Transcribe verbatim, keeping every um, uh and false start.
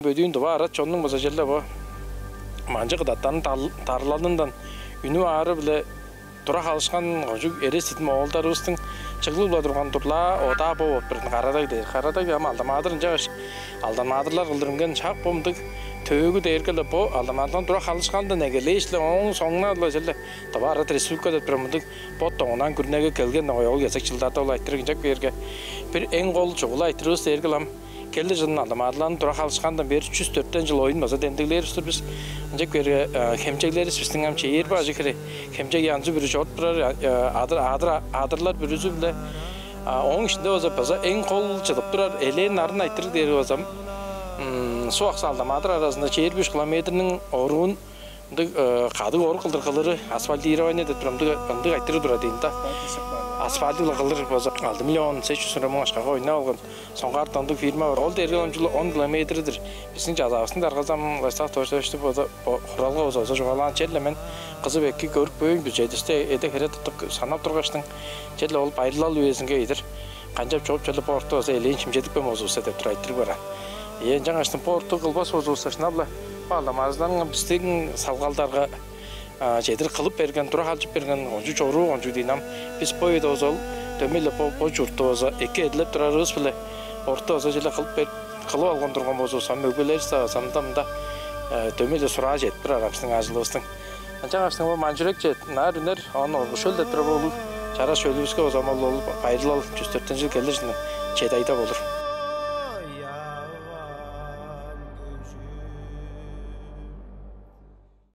Бөдүүн тыва арат чоннуң база черле бо манчы кыдаттарын дарылалындан үнүп аары-биле тура халышкан кончуг эрес-дидим оолдарывыстың чыглыг-ла турган турлаа одаа бо болуп турдун. Карадаг дээр. Карадаг ам Алдан-Маадыр, ынчангаш Алдан-Маадырлар кылдыр үнген шак бо мындыг төөгү дээрге-ле бо Алдан-Маадырдан тура халышкандан эгелээш-ле, ооң соңунда-ла черле Тыва Арат Республика деп турар мындыг бот доңунан күрүнеге келген. Ой, ол кезек чылдарда ол айтырыг ынчап кээрге, бир эң кол чугула айтырывыс дээрге-ле ам келир чылын Алдан-Маадырларның тура халышкандан бээр чүс дөртен чыл оюн база демдеглээр-дир бис. Ынчап кээрге, хемчеглеривис бистиң ам чээрби ажыг хире хемчег янзы-бүрү чоруп турар. Адыр, адыр, адырлар бүрүзү-биле ооң иштинде база, база эң кол чыдып турар элээн нарын айтырыг дээрге база Суг-Аксы, Алдан-Маадыр аразында чээрби үш километрниң оруун ындыг кадыг орук кылдыр кылыры, асфальтирование деп турар, ындыг, ындыг айтырыг турар дийин да. Асфальт-ла кылыр болза, алды миллион сес чүс муң акшага ойнап алган. Соңгаар ындыг фирма бар. Ол дээрге он чыл, он километрдир. Бистиң чазаавыстың даргазы ам Владислав Товарищтайович болза, бо хуралга болза чугаалаан. Черле мен кызып эки көрүп көөйн, бюджетивисте эде-хире тудуп санап тургаштың, черле ол байырлал үезинге чедир канчап чоп черле бо орта болза элээн шимчедипкен болзувусса деп тура айтырыг бараан. Ээ, ынчангаштың бо орта кылбас болзувусса, шынап-ла бо Алдан-Маадырларның бистиң салгалдарга чедир кылып берген, тура халчып берген кончуг чоруу, кончуг дийин ам. Бис бо үеде болза ол дөмей-ле бо, бо чуртта болза эки эдилеп турарывыс-биле орта болза черле кылып бер-, кылып алган турган болзувусса, мөгелеривис-даа база мында, мында дөмей-ле сураа чедип турар ам бистиң ажылывыстың. Ынчангаштың бо Манчүрек чедир, ынаар үнер, оон Оргу-Шөл деп турар бо улуг чараш шөлүвүске болза ам ол, ол байырлал чүс дөртен чыл келир чылдың чеди айда болур.